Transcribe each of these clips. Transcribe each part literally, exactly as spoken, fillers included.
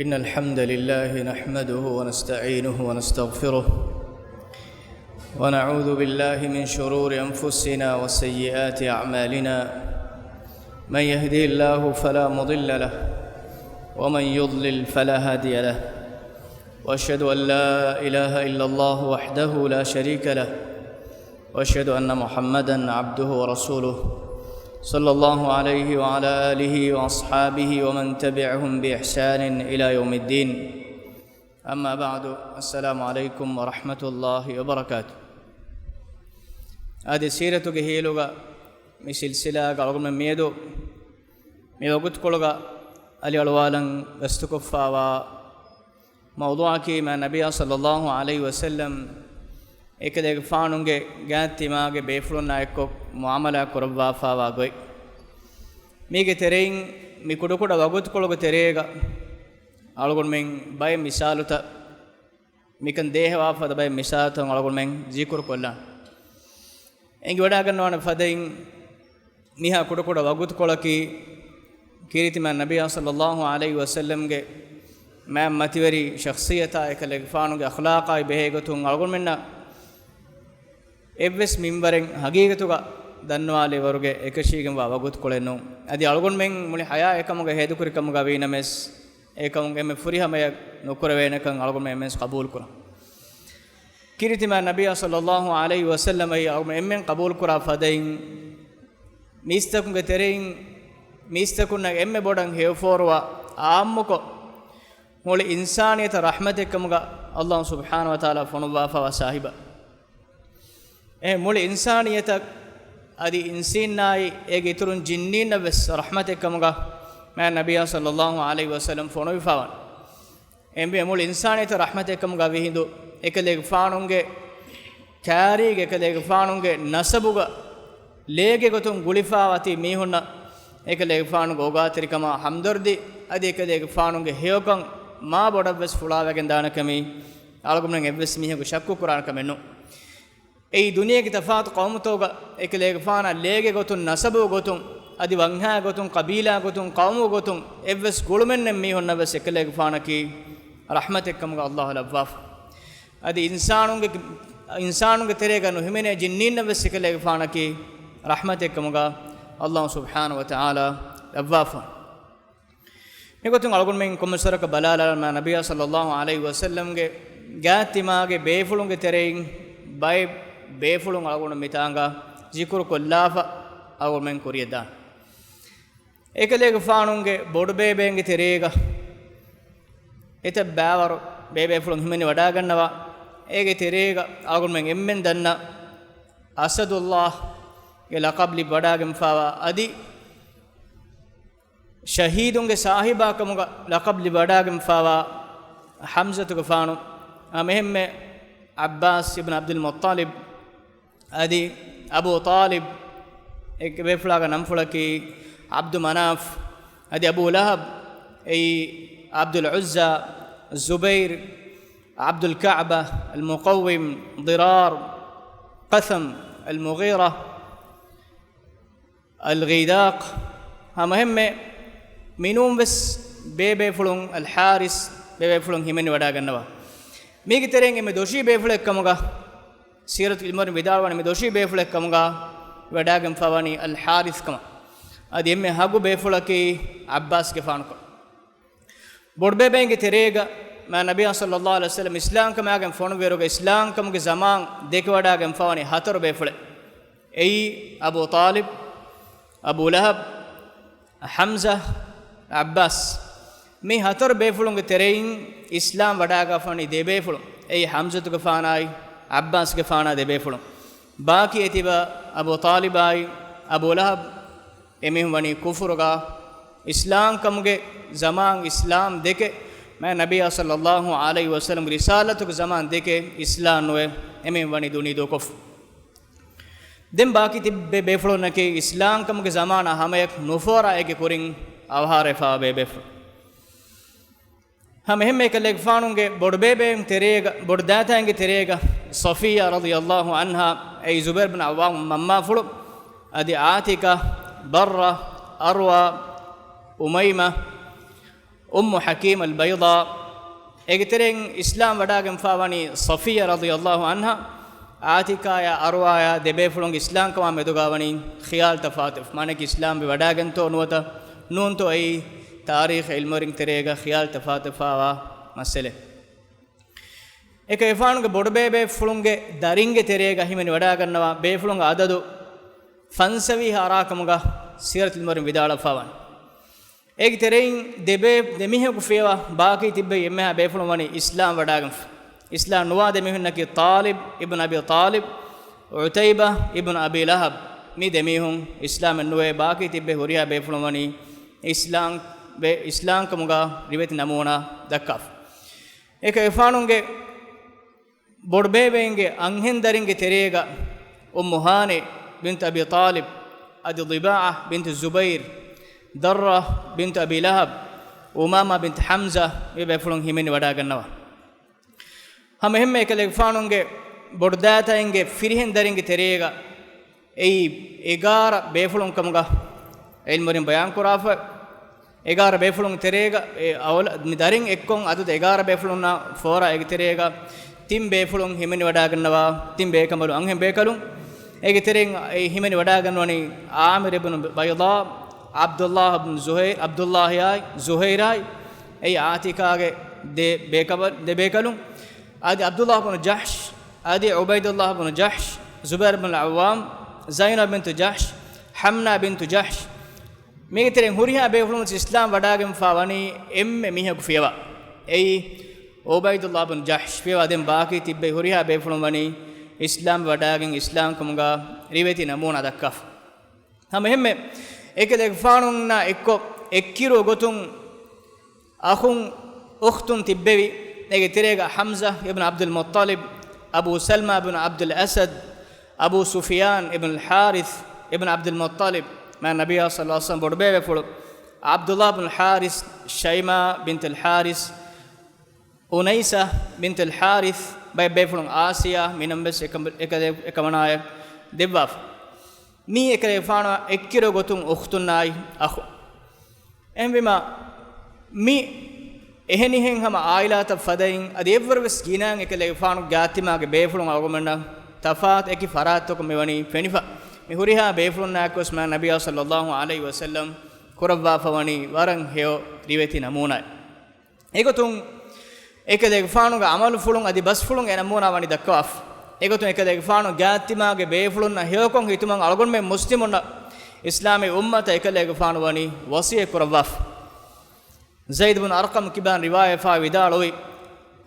إن الحمد لله نحمده ونستعينه ونستغفره، ونعوذ بالله من شرور أنفسنا وسيئات أعمالنا. من يهده الله فلا مضل له، ومن يضلل فلا هادي له. وأشهد أن لا إله إلا الله وحده لا شريك له، وأشهد أن محمدا عبده ورسوله، صلى الله عليه وعلى آله وأصحابه ومن تبعهم بإحسان إلى يوم الدين. أما بعد، السلام عليكم ورحمة الله وبركاته. އަދި ސީރަތުގެ ހިޔަލުގަ މި ސިލްސިލާގަ އަޅުގަނޑުމެން މިއަދު މި ވަގުތުކޮޅުގަ އަލިއަޅުވާލަން ގަސްތުކޮށްފާވާ މައުޟޫޢަކީ މާ ނަބިއްޔާ ޞައްލައްލާހު ޢަލައިހި ވަސައްލަމް އެކަލޭގެފާނުގެ ގާތްތިމާގެ ބޭފުޅުންނާ އެއްކޮށް މުޢާމަލާ ކުރައްވާފާވާ ގޮތް. މީގެ ތެރެއިން މި ކުޑަކުޑަ ވަގުތުކޮޅުގެ ތެރޭގަ އަޅުގަނޑުމެން ބައެއް މިސާލުތައް، މިކަން ދޭހަވާ ފަދަ ބައެއް މިސާލުތައް އަޅުގަނޑުމެން ޒިކުރު ކޮށްލާން. އެނގިވަޑާގަންނަވާނެ ފަދައިން، މިހާ ކުޑަކުޑަ ވަގުތުކޮޅަކީ، ކީރިތި މާ ނަބިއްޔާ ޞައްލައްލާހު ޢަލައިހި ވަސައްލަމްގެ މާތް މަތިވެރި ޝަޚްޞިއްޔަތާ އެކަލޭގެފާނުގެ އަޚްލާޤާއި ބެހޭގޮތުން އަޅުގަނޑުމެންނަށް އެއްވެސް މިންވަރެއް ހަގީގަތުގަ ދަންނަވާލެވަރުގެ އެކަށީގެންވާ ވަގުތުކޮޅެއް ނޫން. އަދި އަޅުގަނޑުމެން މުޅި ޙަޔާތް އެކަމުގަ ހޭދަކުރި ކަމުގަ ވީނަމަވެސް، އެކަމުގެ އެންމެ ފުރިހަމަޔަށް ނުކުރެވޭނެކަން އަޅުގަނޑުމެން އެންމެން ޤަބޫލުކުރަން. ކީރިތި މާ ނަބިއްޔާ ޞައްލައްލާހު ޢަލައިހި ވަސައްލަމައީ އަޅުގަނޑު އެންމެން ޤަބޫލުކުރާ ފަދައިން، މީސްތަކުންގެ ތެރެއިން މީސްތަކުންނަށް އެންމެ ބޮޑަށް ހެޔޮފޯރުވާ، ޢާއްމުކޮށް، މުޅި އިންސާނިއްޔަތަށް ރަޙްމަތެއްކަމުގަ ﷲ ސުބްޙާނަހު ވަތަޢާލާ ފޮނުއްވާފަވާ ސާހިބާ. އެ މުޅި އިންސާނިއްޔަތަށް އަދި އިންސީންނާއި އޭގެ އިތުރުން ޖިންނީންނަށް ވެސް ރަޙްމަތެއްކަމުގަ މާ ނަބިއްޔާ ޞައްލައްލާހު ޢަލައިހި ވަސައްލަމް ފޮނުވިފަވާނެ. އެންމެ މުޅި އިންސާނިއްޔަތަށް ރަޙްމަތެއްކަމުގަ ވިހިނދު އެކަލޭގެފާނުގެ ކާރީގެ، އެކަލޭގެފާނުގެ ނަސަބުގަ ލޭގެ ގޮތުން ގުޅިފާވަތީ މީހުންނަށް އެކަލޭގެފާނުގެ އޯގާތެރިކަމާ ހަމްދަރްދީ އަދި އެކަލޭގެފާނުގެ ހެޔޮކަން މާ ބޮޑަށްވެސް ފުޅާވެގެން ދާނެކަމީ އަޅުގަނޑުމެން އެއްވެސް މީހަކު ޝައްކު ކުރާނެ ކަމެއް ނޫން. އެއީ ދުނިޔޭގެ ތަފާތު ޤައުމުތަކުގަ އެކަލޭގެފާނާ ލޭގެ ގޮތުން، ނަސަބު ގޮތުން، އަދި ވަންހާ ގޮތުން، ޤަބީލާ ގޮތުން، ޤައުމު ގޮތުން އެއްވެސް ގުޅުމެއްނެތް މީހުންނަށް ވެސް އެކަލޭގެފާނަކީ ރަޙްމަތެއްކަމުގަ ﷲ ލައްވާފަ. އަދި އިންސާނުންގެ، އިންސާނުންގެ ތެރޭގަ ނުހިމެނޭ ޖިންނީންނަށް ވެސް އެކަލޭގެފާނަކީ ރަޙްމަތެއްކަމުގަ ﷲ ސުބްޙާނަހު ވަތަޢާލާ ލައްވާފަ. މިގޮތުން އަޅުގަނޑުމެން ކޮންމެސްވަރަކަށް ބަލާލާ މާ ނަބިއްޔާ ޞައްލައްލާހު ޢަލައިހި ވަސައްލަމްގެ ގާތްތިމާގެ ބޭފުޅުންގެ ތެރެއިން ބައެއް ބޭފުޅުން އަޅުގަނޑު މިތާނގަ ޒިކުރު ކޮށްލާފަ އަޅުގަނޑުމެން ކުރިޔަށް ދާން. އެކަލޭގެފާނުގެ ބޮޑުބޭބެއިންގެ ތެރޭގަ އެތައް ބާވަރު ބޭބޭފުޅުން ހިމެނި ވަޑާގަންނަވާ. އޭގެ ތެރޭގަ އަޅުގަނޑުމެން އެންމެން ދަންނަ އަސަދުﷲ ގެ ލަޤަބް ލިބި ވަޑާގެންފާވާ އަދި ޝަހީދުންގެ ސާހިބާ ކަމުގަ ލަޤަބް ލިބި ވަޑާގެންފާވާ ޙަމްޒަތުގެފާނު، އާ، އެހެންމެ ޢައްބާސް އިބްނު ޢަބްދުލް މުއްޠަލިބް، އަދި އަބޫ ޠާލިބް، އެ ބޭފުޅާގެ ނަންފުޅަކީ ޢަބްދު މަނާފް، އަދި އަބޫ ލަހަބް، އެއީ ޢަބްދުލް ޢުއްޒާ، ޒުބައިރް، ޢަބްދުލް ކަޢްބަ، އަލް މުޤައްވިމް، ޟިރާރް، ޤަސަމް، އަލް މުޣީރާ، އަލް ޣިދާޤް، ހަމަ އެހެންމެ މިނޫން ވެސް ބޭބޭފުޅުން، އަލް ޙާރިސް ބޭބޭފުޅުން ހިމެނި ވަޑާގަންނަވާ. މީގެ ތެރެއިން އެންމެ ދޮށީ ބޭފުޅެއް ކަމުގަ، ސީރަތު ޢިލްމުވެރިން ވިދާޅުވާނެ މި ދޮށީ ބޭފުޅެއް ކަމުގަ ވަޑާގެންފާވަނީ އަލް ޙާރިސް ކަމަށް. އަދި އެންމެ ހަގު ބޭފުޅަކީ ޢައްބާސްގެފާނުކަން. ބޮޑުބޭބެއިންގެ ތެރޭގަ މާ ނަބިއްޔާ ޞައްލައްލާހު ޢަލައިހި ވަސައްލަމް އިސްލާމްކަމާގެން ފޮނުއްވިއިރުގަ އިސްލާމްކަމުގެ ޒަމާން ދެކެވަޑާގެންފާވަނީ ހަތަރު ބޭފުޅެއް. އެއީ އަބޫ ޠާލިބް، އަބޫ ލަހަބް، ޙަމްޒާ، ޢައްބާސް. މި ހަތަރު ބޭފުޅުންގެ ތެރެއިން އިސްލާމް ވަޑާގާފަވަނީ ދެ ބޭފުޅުން. އެއީ ޙަމްޒަތުގެފާނާއި ޢައްބާސްގެފާނާ ދެ ބޭފުޅުން. ބާކީ އެތިބަ އަބޫ ޠާލިބާއި އަބޫ ލަހަބް، އެމީހުން ވަނީ ކުފުރުގަ. އިސްލާމްކަމުގެ ޒަމާން އިސްލާމް ދެކެ، މާ ނަބިއްޔާ ޞައްލައްލާހު ޢަލައިހި ވަސައްލަމްގެ ރިސާލަތުގެ ޒަމާން ދެކެ އިސްލާމް ނުވެ، އެމީހުން ވަނީ ދުނި ދޫކޮށްފަ. ދެން ބާކީ ތިބި ބޭފުޅުންނަކީ އިސްލާމްކަމުގެ ޒަމާނާ ހަމަޔަށް ނުފޯރާ އޭގެ ކުރިން އަވަހާރަވެފާވާ ބޭބޭފުޅުން. ހަމަ އެހެންމެ އެކަލޭގެފާނުގެ ބޮޑުބޭބެއިން ތެރޭގަ، ބޮޑުދައިތައިންގެ ތެރޭގަ ޞަފިއްޔާ ރަޟިޔައްލާހު ޢަންހާ، އެއީ ޒުބައިރު ބިން ޢައްވާމް މަންމާފުޅު، އަދި ޢާތިޤާ، ބައްރާ، އަރްވާ، އުމައިމާ، އުއްމު ޙަކީމް އަލްބައިޟާ، އޭގެ ތެރެއިން އިސްލާމް ވަޑާގެންފާވަނީ ޞަފިއްޔާ ރަޟިޔަﷲ ޢަންހާ، އާތިޤާޔާ އަރްވާޔާ ދެބޭފުޅުން އިސްލާމްކަމާ މެދުގާވަނީ ޚިޔާލު ތަފާތު، މާނައަކީ އިސްލާމްވެ ވަޑާގެންތޯ ނުވަތަ ނޫންތޯ އެއީ ތާރީޚު ޢިލްމުވެރިން ތެރޭގަ ޚިޔާލު ތަފާތުވެފާވާ މައްސަލައެއް. އެކަލޭގެފާނުގެ ބޮޑުބޭބޭފުޅުންގެ ދަރިންގެ ތެރޭގަ ހިމެނި ވަޑާގަންނަވާ ބޭފުޅުންގެ އަދަދު ފަންސަވީހަށް އަރާކަމުގަ ސީރަތު ޢިލްމުވެރިން ވިދާޅުވެފާވަނީ. އޭގެ ތެރެއިން ދެބޭ-، ދެމީހަކު ފިޔަވާ ބާކީ ތިއްބެވި އެންމެހާ ބޭފުޅުން ވަނީ އިސްލާމް ވަޑާގެންފަ. އިސްލާމް ނުވާ ދެމީހުންނަކީ ޠާލިބް އިބްނު އަބީ ޠާލިބް، ޢުތައިބާ އިބްނު އަބީ ލަހަބް. މި ދެމީހުން އިސްލާމެއް ނުވޭ، ބާކީ ތިއްބެވި ހުރިހާ ބޭފުޅުން ވަނީ އިސްލާމް ވެ-، އިސްލާމްކަމުގަ ރިވެތި ނަމޫނާ ދައްކާފަ. އެކަލޭގެފާނުގެ ބޮޑުބޭބެއިންގެ އަންހެން ދަރިންގެ ތެރޭގަ އުއްމު ހާނި ބިންތު އަބީ ޠާލިބް، އަދި ޟިބާޢާ ބިންތު ޒުބައިރް، ދައްރާ ބިންތު އަބީ ލަހަބް، އުމާމާ ބިންތު ޙަމްޒާ މި ބޭފުޅުން ހިމެނި ވަޑާގަންނަވާ. ހަމަ އެހެންމެ އެކަލޭގެފާނުގެ ބޮޑުދައިތައިންގެ ފިރިހެން ދަރިންގެ ތެރޭގަ އެއީ އެގާރަ ބޭފުޅުން ކަމުގަ ޢިލްމުވެރިން ބަޔާންކުރާފަ. އެގާރަ ބޭފުޅުން ތެރޭގަ އެ އަވަލަ-، މި ދަރިން އެއްކޮށް އަދަދު އެގާރަ ބޭފުޅުންނާ ފޯރާ އޭގެ ތެރޭގަ ތިން ބޭފުޅުން ހިމެނިވަޑާގަންނަވާ، ތިން ބޭކަނބަލު އަންހެން ބޭކަލުން. އޭގެ ތެރެއިން އެ ހިމެނިވަޑާގަންނަވަނީ ޢާމިރު ބިން ބައިޟާ، ޢަބްދުﷲ ބިން ޒުހައިރު، ޢަބްދުﷲ އާއި ޒުހައިރާއި، އެއީ ޢާތިޤާގެ ދެ ބޭކަބަ-، ދެ ބޭކަލުން. އަދި ޢަބްދުﷲ ބިން ޖަޙްޝް، އަދި ޢުބައިދުﷲ ބިން ޖަޙްޝް، ޒުބައިރު ބިން ޢައްވާމް، ޒައިނަބް ބިންތު ޖަޙްޝް، ޙަމްނާ ބިންތު ޖަޙްޝް. މީގެ ތެރެއިން ހުރިހާ ބޭފުޅުން ވެސް އިސްލާމް ވަޑާގެންފާ ވަނީ އެންމެ މީހަކު ފިޔަވާ. އެއީ ޢުބައިދުﷲ ބިން ޖަޙްޝް ފިޔަވާ. ދެން ބާކީ ތިއްބެވި ހުރިހާ ބޭފުޅުން ވަނީ އިސްލާމް ވަޑާގެން އިސްލާމްކަމުގަ ރިވެތި ނަމޫނާ ދައްކާފަ. ހަމަ އެހެންމެ އެކަލޭގެފާނުންނާ އެއްކޮށް އެއްކިރު ގޮތުން އަޚުން އުޚްތުން ތިއްބެވި. އޭގެ ތެރޭގަ ޙަމްޒާ އިބްނު ޢަބްދުލް މުއްޠަލިބް، އަބޫ ސަލްމާ ބިން ޢަބްދުލް އަސަދް، އަބޫ ސުފިޔާން އިބްނުލް ޙާރިޘް އިބްނު ޢަބްދުލް މުއްޠަލިބް، މާ ނަބިއްޔާ ޞައްލަﷲ ޢަލައިހި ވަސައްލަމް ބޮޑުބޭބޭފުޅު، ޢަބްދުﷲ ބިން ޙާރިޘް، ޝައިމާ ބިންތުލް ޙާރިޘް، އުނައިސާ ބިންތުލް ޙާރިޘް، ބައެއް ބޭފުޅުން އާސިޔާ، މި ނަން ވެސް އެކަ-، އެކަ-، އެކަމަނާއަށް ދެއްވާފަ. މީ އެކަލޭގެފާނާ އެއްކިރު ގޮތުން އުޚްތުންނާއި އަޚު. އެހެންވީމާ، މި އެހެނިހެން ހަމަ އާއިލާތައް ފަދައިން އަދި އެއްވަރު ވެސް ގިނައިން އެކަލޭގެފާނު ގާތްތިމާގެ ބޭފުޅުން އަޅުގަނޑުމެންނަށް ތަފާތު އެކި ފަރާތްތަކުން މިވަނީ ފެނިފަ. މި ހުރިހާ ބޭފުޅުންނާއެކު ވެސް މާ ނަބިއްޔާ ޞައްލަﷲ ޢަލައިހި ވަސައްލަމް ކުރައްވާފަ ވަނީ ވަރަށް ހެޔޮ ރިވެތި ނަމޫނާއެއް. އެގޮތުން އެކަލޭގެފާނުގެ ޢަމަލުފުޅުން އަދި ބަސްފުޅުން އެ ނަމޫނާ ވަނީ ދައްކަވާފަ. އެގޮތުން އެކަލޭގެފާނު ގާތްތިމާގެ ބޭފުޅުންނަށް ހެޔޮކޮށް ހިތުމަށް އަޅުގަނޑުމެން މުސްލިމުންނަށް އިސްލާމީ އުއްމަތަށް އެކަލޭގެފާނު ވަނީ ވަޞިއްޔަތް ކުރައްވާފަ. ޒައިދު ބިން އަރްޤަމް ކިބާން ރިވާޔަތްވެފައި ވިދާޅުވި،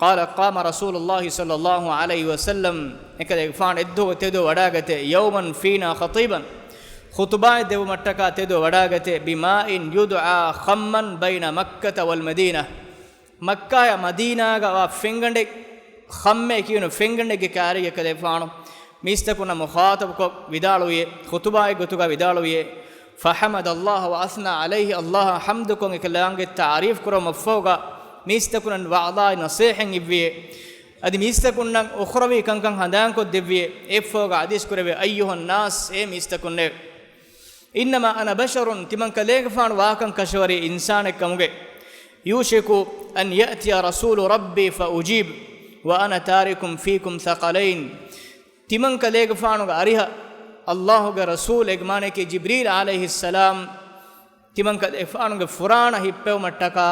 قال قام رسول الله صلى الله عليه وسلم، އެކަލޭގެފާނު އެއްދުވަހު ތެދު ވަޑާގަތޭ، يوما فينا خطيبا، ޚުޠުބާއެއް ދެއްވުމަށްޓަކާ ތެދު ވަޑާގަތޭ، بماء يدعى خما بين مكة والمدينة، މައްކާޔާ މަދީނާގަ ވާ ފެންގަނޑެއް، ޚައްމޭ ކިޔުނު ފެންގަނޑެއްގެ ކާރީގަ އެކަލޭގެފާނު މީސްތަކުންނަށް މުޚާޠަބުކޮށް ވިދާޅުވިއޭ، ޚުޠުބާއެއް ގޮތުގަ ވިދާޅުވިއޭ، فحمد الله وأثنى عليه، ﷲ އަށް ޙަމްދުކޮށް އެކަލާނގެ ތަޢުރީފް ކުރުމަށްފަހުގަ މީސްތަކުންނަށް ވަޢުޡާއި ނަޞޭޙަތް އިއްވިއޭ. އަދި މީސްތަކުންނަށް އުޚްރަވީ ކަންކަން ހަނދާންކޮށްދެއްވިއޭ. އެއަށްފަހުގަ ޙަދީޘް ކުރެވޭ، أيها الناس، އޭ މީސްތަކުންނޭ، إنما أنا بشر، ތިމަން ކަލޭގެފާނު ވާކަން ކަށަވަރީ އިންސާނެއް ކަމުގައި. يوشك أن يأتي رسول ربي فأجيب وأنا تارك فيكم ثقلين. ތިމަން ކަލޭގެފާނުގެ އަރިހަށް ﷲގެ ރަސޫލް، އޭގެ މާނައަކީ ޖިބްރީލް ޢަލައިހިއްސަލާމް، ތިމަން ކަލޭގެފާނުގެ ފުރާނަ ހިއްޕެވުމަށްޓަކާ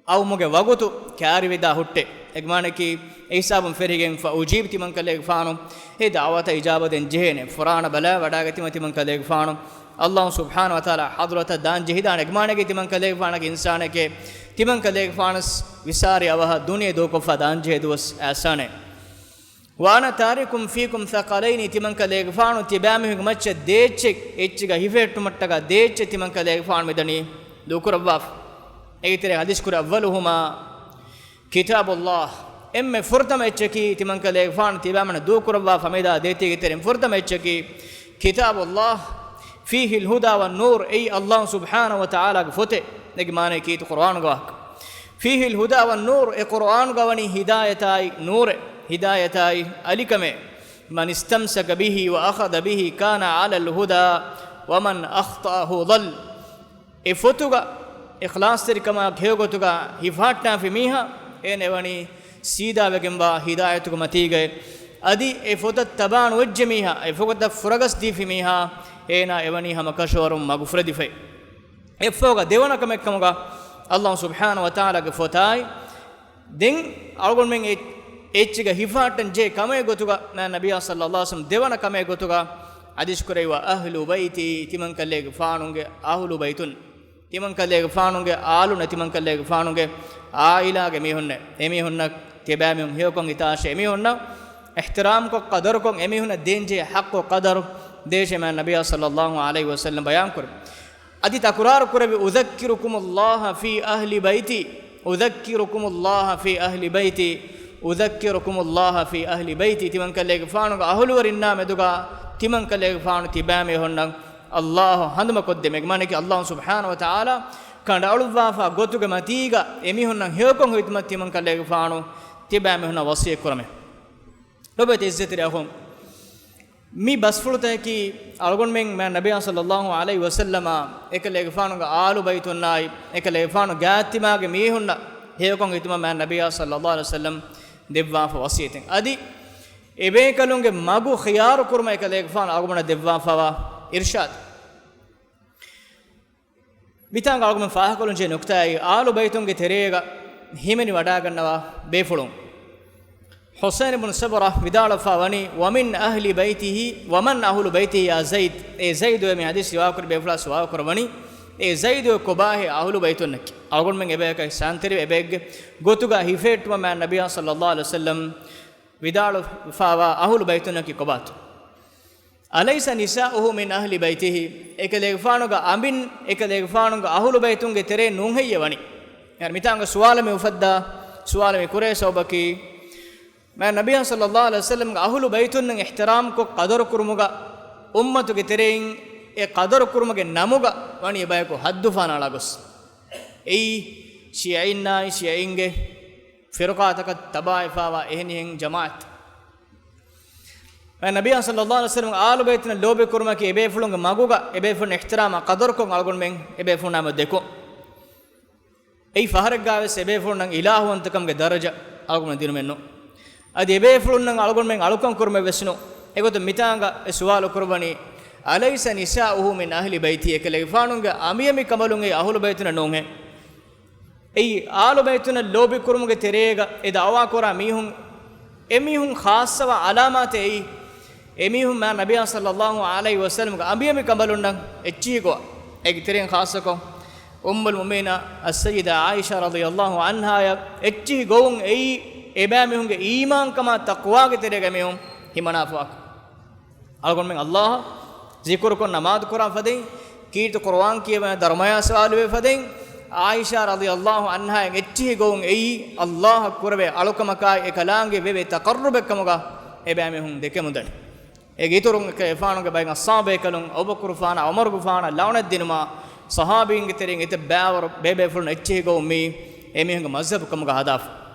އައުމުގެ ވަގުތު ކާރިވެދާ ހުއްޓޭ. އޭގެ މާނައަކީ އެ ހިސާބުން ފެށިގެން، فأجيب، ތިމަން ކަލޭގެފާނު އެ ދަޢުވަތަށް އިޖާބަ ދޭން ޖެހޭނެ. ފުރާނަ ބަލާ ވަޑާގަތީމަ ތިމަން ކަލޭގެފާނު ﷲ ސުބްޙާނަހޫ ވަތަޢާލާ ޙަޟްރަތަށް ދާން ޖެހިދާނެ. އޭގެ މާނައަކީ ތިމަން ކަލޭގެފާނަކީ އިންސާނެކޭ. ތިމަން ކަލޭގެފާނަސް ވިސާރި އަވަހަށް ދުނިޔެ ދޫކޮށްފަ ދާން ޖެހޭ ދުވަސް އައިސާނެ. وأنا تارك فيكم ثقلين، ތިމަން ކަލޭގެފާނު ތިބާމީހުންގެ މައްޗަށް ދޭއްޗެއް، އެއްޗެއްގަ ހިފެހެއްޓުމަށްޓަކާ ދޭއްޗެއް ތިމަން ކަލޭގެފާނު މިދަނީ ދޫކުރައްވާފަ. އޭގެ ތެރޭ ޙަދީޘް ކުރި، أولهما كتاب الله، އެންމެ ފުރަތަމަ އެއްޗަކީ ތިމަން ކަލޭގެފާނު ތިބާމީހުންނަށް ދޫކުރައްވާފަ މިދާ ދޭތީގެ ތެރެއިން ފުރަތަމަ އެއްޗަކީ كتاب الله فيه الهدى والنور، އެއީ ﷲ ސުބްޙާނަހޫ ވަތަޢާލާގެ ފޮތެއް. އޭގެ މާނައަކީ ކީރިތި ޤުރުއާނުގެ ވާހަކަ. فيه الهدى والنور، އެ ޤުރުއާނުގަ ވަނީ ހިދާޔަތާއި ނޫރެއް، ހިދާޔަތާއި އަލިކަމެއް. من استمسك به وأخذ به كان على الهدى ومن أخطأه ضل. އެ ފޮތުގަ އިޚްލާޞްތެރިކަމާ ހެޔޮގޮތުގަ ހިފަހައްޓާފި މީހާ، އޭނަ އެވަނީ ސީދާވެގެންވާ ހިދާޔަތުގެ މަތީގައި. އަދި އެ ފޮތަށް ތަބާނުވެއްޖެ މީހާ، އެ ފޮތަށް ފުރަގަސް ދީފި މީހާ، އޭނާ އެވަނީ ހަމަ ކަށަވަރުން މަގުފުރެދިފައި. އެއްފަހުގަ ދެވަނަ ކަމެއް ކަމުގަ އައްލާހު ސުބްޙާނަހު ވަތަޢާލާގެ ފޮތާއި، ދެން އަޅުގަނޑުމެން އެ-، އެއްޗިގަ ހިފަހައްޓަން ޖެހޭ ކަމެއް ގޮތުގަ، މާތް ނަބިއްޔާ ޞައްލައްލާހު ޢަލައިހި ވަސައްލަމް ދެވަނަ ކަމެއް ގޮތުގަ ޙަދީޘް ކުރެއްވި، އަހްލު ބައިތީ، ތިމަންކަލޭގެފާނުގެ އަހުލު ބައިތުން، ތިމަންކަލޭގެފާނުގެ އާލުންނެއް، ތިމަންކަލޭގެފާނުގެ ޢާއިލާގެ މީހުންނެއް، އެމީހުންނަށް ތިބާމީހުން ހެޔޮކޮށް ހިތާށޭ، އެމީހުންނަށް އިޙްތިރާމްކޮށް ޤަދަރުކޮށް، އެމީހުންނަށް ދޭންޖެހޭ ޙައްޤު ޤަދަރު ދޭށޭ، މާތް ނަބިއްޔާ ޞައްލައްލާހު ޢަލައިހި ވަސައްލަމް ބަޔާންކުރި. އަދި ތަކުރާރު ކުރެއްވި، "أذكركم الله في أهل بيتي، أذكركم الله في أهل بيتي، أذكركم الله في أهل بيتي." ތިމަންކަލޭގެފާނުގެ އަހުލުވެރިންނާ މެދުގަ ތިމަންކަލޭގެފާނު ތިބާމީހުންނަށް އައްލާހު ހަނދުމަކޮށްދޭ. މާނައަކީ އައްލާހު ސުބްޙާނަހު ވަތަޢާލާ ކަނޑައަޅުއްވާފާ ގޮތުގެ މަތީގަ އެމީހުންނަށް ހެޔޮކޮށް ހިދުމަތް ތިމަންކަލޭގެފާނު ތިބާމީހުންނަށް ވަޞިއްޔަތް ކުރަމޭ. ލޮބުވެތި ޢިއްޒަތްތެރި އަޚުން، މި ބަސްފުޅުތަކަކީ އަޅުގަނޑުމެން މާތް ނަބިއްޔާ ޞައްލައްލާހު ޢަލައިހި ވަސައްލަމާ އެކަލޭގެފާނުގެ އާލު ބައިތުންނާއި، އެކަލޭގެފާނު ގާތްތިމާގެ މީހުންނަށް ހެޔޮކޮށް ހިދުމަތް މާތް ނަބިއްޔާ ޞައްލައްލާހު ޢަލައިހި ވަސައްލަމް ދެއްވާފަ ވަޞިއްޔަތެއް. އަދި އެބޭކަލުންގެ މަގު ޚިޔާރު ކުރުމަށް އެކަލޭގެފާނު އަޅުގަނޑަށް ދެއްވާފަވާ އިރްޝާދު. މިތާނގަ އަޅުގަނޑު ފާހަގަކޮށްލަން ޖެހޭ ނުކްތާއެއް، އާލު ބައިތުންގެ ތެރޭގަ ހިމެނި ވަޑާގަންނަވާ ބޭފުޅުން. ޙުސައިން ބުނު ސަބުރާ ވިދާޅުވެފަ ވަނީ، "ومن أهل بيته، ومن أهل بيته يا زيد؟" އޭ ޒައިދު، މި ޙަދީޘް ރިވާކުރި ބޭފުޅާ ސުވާލު ކުރައްވަނީ، އޭ ޒައިދު، ކޮބާހޭ އަހުލު ބައިތުންނަކީ؟ އަޅުގަނޑުމެން އެބަޔަކަށް އިޙްސާންތެރިވެ، އެބައެއްގެ ގޮތުގަ ހިފެހެއްޓުމަށް މާތް ނަބިއްޔާ ޞައްލައްލާހު ޢަލައިހި ވަސައްލަމް ވިދާޅުވެފަވާ އަހުލު ބައިތުންނަކީ ކޮބާތޯ؟ "أليس نساؤه من أهل بيته؟" އެކަލޭގެފާނުގެ އަނބިން އެކަލޭގެފާނުގެ އަހުލު ބައިތުންގެ ތެރޭ ނޫން ހެއްޔޭ ވަނީ؟ އެހެން މިތާނގަ ސުވާލަށް މި އުފައްދާ ސުވާލަށް މި ކުރޭ ސަބަބަކީ، މާތް ނަބިއްޔާ ޞައްލައްލާހު ޢަލައިހި ވަސައްލަމްގެ އަހުލު ބައިތުންނަށް އިޙްތިރާމްކޮށް ޤަދަރު ކުރުމުގަ އުއްމަތުގެ ތެރެއިން އެ ޤަދަރު ކުރުމުގެ ނަމުގަ ވަނީ އެބަޔަކު ޙައްދު ފަނާޅާ ގޮސް. އެއީ ޝިޔަޢީންނާއި ޝިޔަޢީންގެ ފިރުޤާތަކަށް ތަބާވެފަވާ އެހެނިހެން ޖަމާޢަތް. ނަބިއްޔާ ޞައްލައްލާހު ޢަލައިހި ވަސައްލަމް އާލު ބައިތުންނަށް ލޯބި ކުރުމަކީ އެބޭފުޅުންގެ މަގުގަ އެބޭފުޅުން އިޙްތިރާމާ ޤަދަރުކޮށް އަޅުގަނޑުމެން އެބޭފުޅުންނާމެ ދެކުން. އެއީ ފަހަރެއްގާވެސް އެބޭފުޅުންނަށް އިލާހުވަންތަކަމުގެ ދަރަޖަ އަޅުގަނޑު ދިނުމެއްނު. އަދި އެބޭފުޅުންނަށް އަޅުގަނޑުމެން އަޅުކަން ކުރުމެއް ވެސްނު. އެގޮތުން މިތާނގަ އެ ސުވާލު ކުރައްވަނީ، "أليس نساؤه من أهل بيته؟" އެކަލޭގެފާނުގެ އަނބިޔަމި ކަނބަލުން އެއީ އަހުލު ބައިތުންނެއް ނޫންހޭ؟ އެއީ އާލު ބައިތުންނަށް ލޯބި ކުރުމުގެ ތެރޭގަ އެ ދަޢުވާ ކުރާ މީހުން، އެމީހުން ޚާއްޞަވާ ޢަލާމާތެއް އެއީ. އެމީހުން މާތް ނަބިއްޔާ ޞައްލައްލާހު ޢަލައިހި ވަސައްލަމްގެ އަނބިޔަމި ކަނބަލުންނަށް އެއްޗިހި ގޮވާ. އޭގެ ތެރެއިން ޚާއްޞަކޮށް، އުއްމުލް މުއުމިނީން އައްސައްޔިދާ ޢާއިޝާ ރަޟިޔައްލާހު ޢަންހާއަށް އެއްޗިހި ގޮވުން އެއީ، އެބައިމީހުންގެ އީމާންކަމާ ތަޤްވާގެ ތެރޭގަ އެމީހުން ހިމަނާފަވާކަން. އަޅުގަނޑުމެން އައްލާހަށް ޒިކުރުކޮށް ނަމާދު ކުރާ ފަދައިން، ކީރިތި ޤުރުއާން ކިޔަވަން، ދަރުމަޔާ ސުވާލުވޭ ފަދައިން، ޢާއިޝާ ރަޟިޔައްލާހު ޢަންހާއަށް އެއްޗިހި ގޮވުން އެއީ، އައްލާހަށް ކުރެވޭ އަޅުކަމަކާއި، އެކަލާނގެ ވެވޭ ތަޤައްރުބެއްކަމުގަ އެބައިމީހުން ދެކެމުންދަނީ. އޭގެ އިތުރުން އެކަލޭގެފާނުގެ ބައެއް އަޞްޙާބުބޭކަލުން އަބޫބަކުރުފާނާ ޢުމަރުގެފާނާ ލަޢުނަތް ދިނުމާ، ޞަޙާބީންގެ ތެރެއިން އެތައް ބައިވަރު ބޭބޭފުޅުން އެއްޗިހި ގޮވުން މިއީ އެމީހުންގެ މަޒްހަބު ކަމުގަ ހަދާފަ.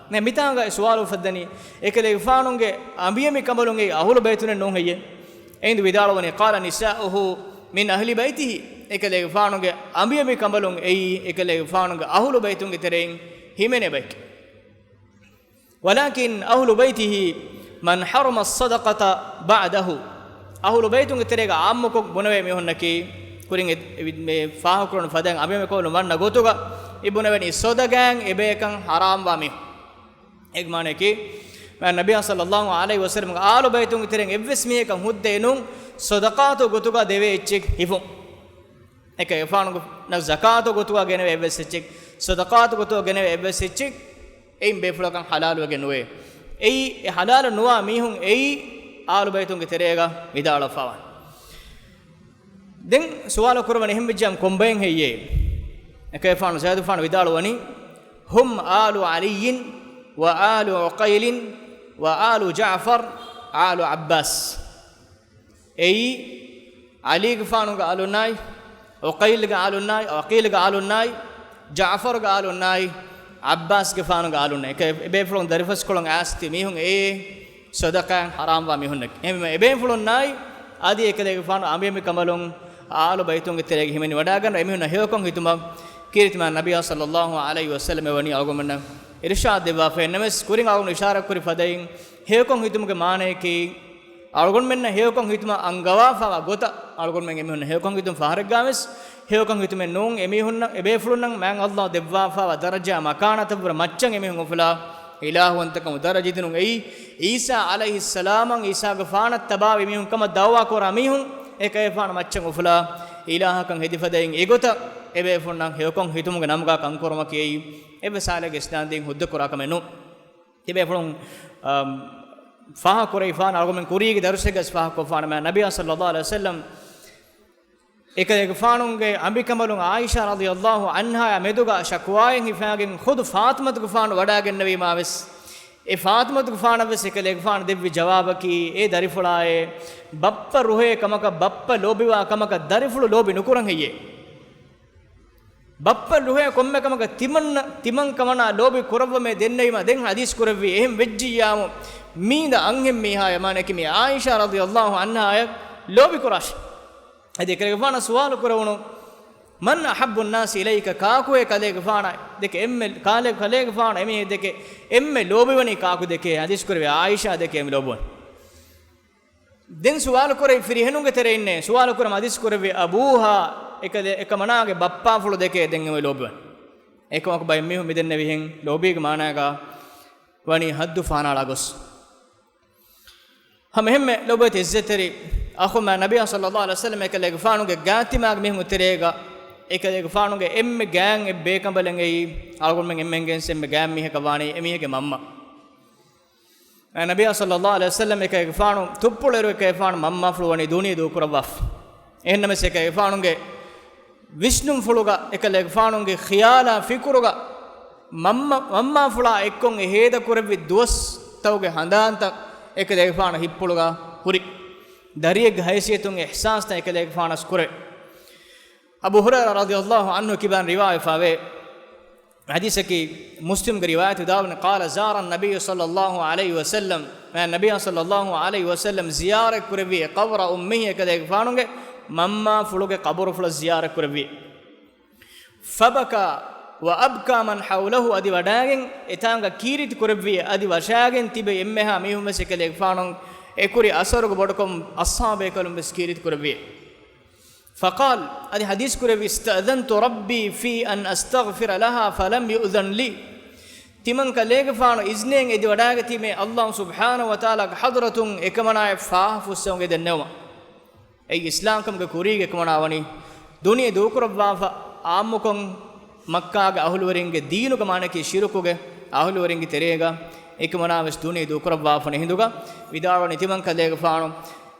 މިތާނގަ އެ ސުވާލު އުފައްދަނީ، އެކަލޭގެފާނުގެ އަނބިޔަމި ކަނބަލުން އެއީ އަހުލު ބައިތުންނެއް ނޫން ހެއްޔޭ؟ އެހިނދު ވިދާޅުވަނީ، "قال نساؤه من أهل بيته." އެކަލޭގެފާނުގެ އަނބިޔަމި ކަނބަލުން އެއީ އެކަލޭގެފާނުގެ އަހުލު ބައިތުންގެ ތެރެއިން ހިމެނޭ ބައެކޭ. "ولكن أهل بيته من حرم الصدقة بعده." އަހުލު ބައިތުންގެ ތެރޭގަ ޢާއްމުކޮށް ބުނެވޭ މީހުންނަކީ، ކުރިން އެ، އެ، މި ފާހަގަކުރަން ފަދައިން އަނބިޔަމި ކަނބަލުން ވަންނަ ގޮތުގަ އެ ބުނެވެނީ ޞަދަޤާއިން އެބަޔަކަށް ޙަރާމްވާ މީހުން. އޭގެ މާނައަކީ، ނަބިއްޔާ ޞައްލައްލާހު ޢަލައިހި ވަސައްލަމްގެ އާލު ބައިތުންގެ ތެރެއިން އެއްވެސް މީހަކަށް ހުއްދައެއް ނޫން، ޞަދަޤާތު ގޮތުގަ ދެވޭ އެއްޗެއް ހިފުން. އެކަލޭގެފާނުގެ ޒަކާތު ގޮތުގަ ގެނެވޭ އެއްވެސް އެއްޗެއް، ޞަދަޤާތު ގޮތުގަ ގެނެވޭ އެއްވެސް އެއްޗެއް، އެއިން ބޭފުޅަކަށް ޙަލާލުވެގެން ނުވޭ. އެއީ، އެ ޙަލާލު ނުވާ މީހުން އެއީ، އާލު ބައިތުންގެ ތެރޭގަ ވިދާޅުވެފަވާނެ. ދެން ސުވާލު ކުރައްވަނީ އެހެން ވެއްޖެއްޔާ ކޮންބައެއް ހެއްޔޭ؟ އެކަލޭގެފާނު ޒައިދުފާނު ވިދާޅުވަނީ، "هم آل علي وآل عقيل وآل جعفر آل عباس." އެއީ، ޢަލީގެފާނުގެ އާލުންނާއި، ޢުޤައިލްގެ އާލުންނާއި، ޢަޤީލްގެ އާލުންނާއި، ޖަޢުފަރުގެ އާލުންނާއި، ޢައްބާސްގެފާނުގެ އާލުންނާއި. އެކަ-، އެބޭފުޅުން ދަރިފަސްކޮޅުން އައިސްތި މީހުން އެއީ ޞަދަޤާއިން ޙަރާމްވާ މީހުންނެކޭ. އެހެންވީމަ އެބޭފުޅުންނާއި އަދި އެކަލޭގެފާނު އަނބިޔަމި ކަނބަލުން އާލު ބައިތުންގެ ތެރޭގަ ހިމެނިވަޑާގަންނަ އެމީހުންނަށް ހެޔޮކޮށް ހިތުމަށް ކީރިތި މާތް ނަބިއްޔާ ޞައްލައްލާހު ޢަލައިހި ވަސައްލަމަ ވަނީ އަޅުގަނޑުމެންނަށް އިރުޝާދު ދެއްވާފައެއް ނަމަވެސް، ކުރިން އަޅުގަނޑު އިޝާރާތްކުރި ފަދައިން، ހެޔޮކޮށް ހިތުމުގެ މާނަޔަކީ، އަޅުގަނޑުމެންނަށް ހެޔޮކޮށް ހިތުމަށް އަންގަވާފައިވާ ގޮތަށް އަޅުގަނޑުމެން އެމީހުންނަށް ހެޔޮކޮށް ހިތުން ފަހަރެއްގަ ވެސް، ހެޔޮކޮށް ހިތުމެއް ނޫން. އެމީހުންނަށް، އެބޭފުޅުންނަށް މާތް ﷲ ދެއްވާފައިވާ ދަރަޖާ މަކާނާތަށްވުރެ މައްޗަށް އެމީހުން އުފުލާ، އިލާހުވަންތަކަމުގެ ދަރަޖަ ދިނުން. އެއީ، ޢީސާ ޢަލައިހިއްސަލާމަށް ޢީސާގެފާނަށް ތަބާވި މީހުން ކަމަށް ދަޢުވާ ކުރާ މީހުން އެކަލޭގެފާނު މައްޗަށް އުފުލާ، އިލާހަކަށް ހެދި ފަދައިން އެގޮތަށް އެބޭފުޅުންނަށް ހެޔޮކޮށް ހިތުމުގެ ނަމުގަ ކަންކުރުމަކީ އެއީ، އެއްވެސް ޙާލެއްގަ އިސްލާމްދީން ހުއްދަކުރާ ކަމެއް ނޫން. ތިބޭފުޅުން، އަމް، ފާހަގަކުރެވިފާނަ އަޅުގަނޑުމެން ކުރީގެ ދަރުސެއްގަސް ފާހަގަކޮށްފާނަމަ، ނަބިއްޔާ ޞައްލައްލާހު ޢަލައިހި ވަސައްލަމް އެކަލޭގެފާނުގެ އަނބިކަނބަލުން ޢާއިޝާ ރަޟިޔައްލާހު ޢަންހާއާ މެދުގަ ޝަކުވާއެއް ހިފާގެން ޚުދު ފާޠިމަތުގެފާނު ވަޑާގެންނެވީމާވެސް، އެ ފާޠިމަތުގެފާނަށްވެސް އެކަލޭގެފާނު ދެއްވި ޖަވާބަކީ، އޭ ދަރިފުޅާއޭ، ބައްޕަ ރުހޭ ކަމަކަށް، ބައްޕަ ލޯބިވާ ކަމަކަށް ދަރިފުޅު ލޯބި ނުކުރަން ހެއްޔޭ؟ ބައްޕަ ރުހޭ ކޮންމެ ކަމަކަށް ތިމަންނަ، ތިމަން ކަމަނާ ލޯބި ކުރައްވަމޭ ދެންނެވީމާ ދެން ޙަދީޘް ކުރެއްވީ. އެހެން ވެއްޖިއްޔާމު މީނދަ އަންހެން މީހާޔަށް، މާނައަކީ މި ޢާއިޝާ ރަޟިޔައްލާހު ޢަންހާޔަށް ލޯބި ކުރާށި. އަދި އެކަލޭގެފާނަށް ސުވާލު ކުރެވުނު، "من أحب الناس إليك؟" ކާކުއޭ ކަލޭގެފާނަށް ދެކެ އެންމެ، ކާލެ-، ކަލޭގެފާނަށް އެމީހެއް ދެކެ އެންމެ ލޯބިވަނީ ކާކު ދެކެ؟ ޙަދީޘް ކުރެވި ޢާއިޝާ ދެކެ އެންމެ ލޯބިވަނީ. ދެން ސުވާލު ކުރެވި ފިރިހެނުންގެ ތެރެއިންނޭ ސުވާލު ކުރަމު ޙަދީޘް ކުރެއްވި އަބޫހާ، އެކަލޭ-، އެކަމަނާގެ ބައްޕާފުޅު ދެކެ ދެން އެންމެ ލޯބިވަނީ. އެކަމަކު ބައެއް މީހުން މިދެންނެވިހެން ލޯބީގެ މާނާގަ ވަނީ ޙައްދު ފަހަނާޅާ ގޮސް. ހަމަ އެހެންމެ ލޮބުވެތި ޢިއްޒަތްތެރި އަޚުން މާތް ނަބިއްޔާ ޞައްލައްލާހު ޢަލައިހި ވަސައްލަމް އެކަލޭގެފާނުގެ ގާތްތިމާގެ މީހުންގެ ތެރޭގަ އެކަލޭގެފާނުގެ އެންމެ ގާތް އެއް ބޭކަނބަލެއް އެއީ އަޅުގަނޑުމެން އެންމެންގެންސް އެންމެ ގާތް މީހަކަށް ވާނީ އެމީހެއްގެ މަންމަ. ނަބިއްޔާ ޞައްލައްލާހު ޢަލައިހި ވަސައްލަމް އެކަލޭގެފާނު ތުއްޕުޅު އިރު އެކަލޭގެފާނު މަންމާފުޅު ވަނީ ދުނިޔެ ދޫކުރައްވާފަ. އެހެންނަމަވެސް އެކަލޭގެފާނުގެ ވިސްނުންފުޅުގަ އެކަލޭގެފާނުގެ ޚިޔާލާ ފިކުރުގަ މަންމަ-، މަންމާފުޅާ އެއްކޮށް އެ ހޭދަކުރެއްވި ދުވަސްތަކުގެ ހަނދާންތައް އެކަލޭގެފާނު ހިތްޕުޅުގަ ހުރި. ދަރިއެއްގެ ޙައިސިއްޔަތުން އިޙްސާސްތައް އެކަލޭގެފާނަށް ކުރެވޭ. އަބޫ ހުރައިރާ ރަޟިޔައްލާހު ޢަންހު ކިބާން ރިވާވެފަވޭ. ޙަދީޘަކީ މުސްލިމްގެ ރިވާޔަތު ވިދާޅުވަނީ، قال زار النبي صلى الله عليه وسلم، ނަބިއްޔާ ޞައްލައްލާހު ޢަލައިހި ވަސައްލަމް ޒިޔާރަތް ކުރެއްވި، قبر أمه، އެކަލޭގެފާނުގެ މަންމާފުޅުގެ ޤަބުރުފުޅަށް ޒިޔާރަތް ކުރެއްވި. فبكى وأبكى من حوله، އަދި ވަޑާގެން އެތާނގަ ކީރިތި ކުރެއްވި، އަދި ވަށާގެން ތިބި އެންމެހާ މީހުން ވެސް އެކަލޭގެފާނު އެކުރި އަސަރުގެ ބޮޑުކޮށް އަޞްޙާބޭކަލުން ވެސް ކީރިތި ކުރެއްވި. فقال، އަދި ޙަދީޘް ކުރެއްވި، استأذنت ربي في أن أستغفر لها فلم يؤذن لي. ތިމަން ކަލޭގެފާނު އިޒްނެއް އެދި ވަޑާގަތީމޭ، ﷲ ސުބްޙާނަހޫ ވަތަޢާލާގެ ޙަޟްރަތުން އެކަމަނާއަށް ފާހަ ފުއްސަވަން އެދެން ނެވުމަށް. އެއީ އިސްލާމްކަމުގެ ކުރީގަ އެކަމަނާ ވަނީ ދުނިޔެ ދޫކުރައްވާފަ، ޢާއްމުކޮށް މައްކާގެ އަހުލުވެރިންގެ ދީނުގެ މާނައަކީ ޝިރުކުގެ އަހުލުވެރިންގެ ތެރޭގަ އެކަމަނާ ވެސް ދުނިޔެ ދޫކުރައްވާފަ ނެހިނދުގަ ވިދާޅުވަނީ ތިމަން ކަލޭގެފާނު